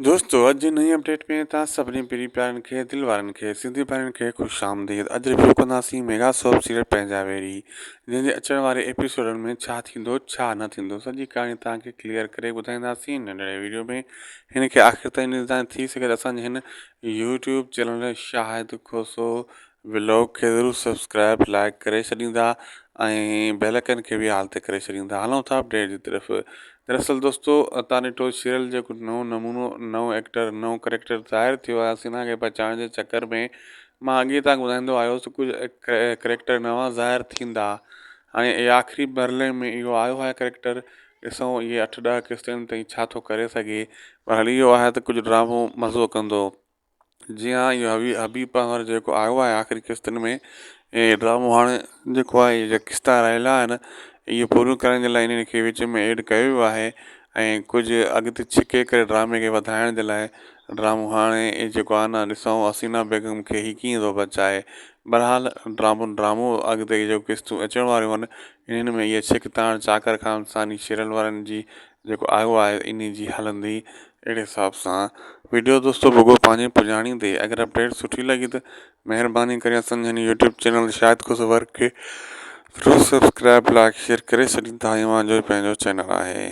دوستو اڄ جي نئين اپڊيٽ ۾ توهان سڀني پرين پيارن کي دل وارن کي سنڌي ڀائرن کي خوش آمديد اڄ ريويو ڪنداسين ميگا سوپ سيريل پنهنجا ويري جنهن جي اچڻ واري ايپيسوڊن ۾ ڇا ٿيندو ڇا نه ٿيندو سڄي ڪهاڻي توهان کي ڪليئر ڪري ٻڌائينداسين ننڍڙي ويڊيو ۾ هن کي آخر تائين ڏسندا ٿي سگهي ته اسان جي هن YouTube channel Shahid Khoso vlog کي ضرور سبسڪرائب لائڪ ڪري ڇڏيندا ۽ بيل آئيڪن کي به آل تي ڪري ڇڏيندا هلون ٿا اپڊيٽ جي طرف دراصل دوستو تان ڏٺو سيريل جيڪو نئون نمونو نئون ايڪٽر نئون ڪريڪٽر ظاهر ٿيو آهي حسينا کي بچائڻ جي چڪر ۾ مان اڳي تان ٻڌائيندو آيو هوس ڪجهه ڪريڪٽر نوان ظاهر ٿيندا هاڻي اي آخري مرحلي ۾ اهو آيو آهي ڪريڪٽر ڏسون اهي اٺ ڏهه قسطن تائين ڇا ٿو ڪري سگهي بهرحال اهو آهي ته ڪجهه ڊرامو مزو ڪندو جي ها اهو حبيب حبيب پنهور جيڪو آيو آهي آخري قسطن ۾ ۽ ڊرامو هاڻي جيڪو آهي اهي قسطا رهيل آهن اهي پوريون ڪرڻ جي لاء انهن کي وچ ۾ ايڊ ڪيو ويو آهي ۽ ڪجهه اڳتي ڇڪي ڪري ڊرامي کي وڌائڻ جي لاء ڊرامو هاڻي جيڪو آهي نه ڏسون حسينا بيگم کي هي ڪيئن ٿو بچائي بهرحال ڊرامو ڊرامو اڳتي جيڪو قسطون اچڻ واريون آهن انهن ۾ اهي ڇڪتاڻ چاڪر خان ثاني شيرل وارن جي جيڪو آيو آهي انهي جي هلندي اهڙي حساب سان ويڊيو دوستو بگو پنهنجي پڄاڻي تي اگر اپڊيٽ سٺي لڳي ته مهرباني ڪري اسان جي هن YouTube channel Shahid Khoso work کي ضرور سبسڪرائب لائڪ شيئر ڪري ڇڏيندا هي اوهان جو پنهنجو چينل آهي.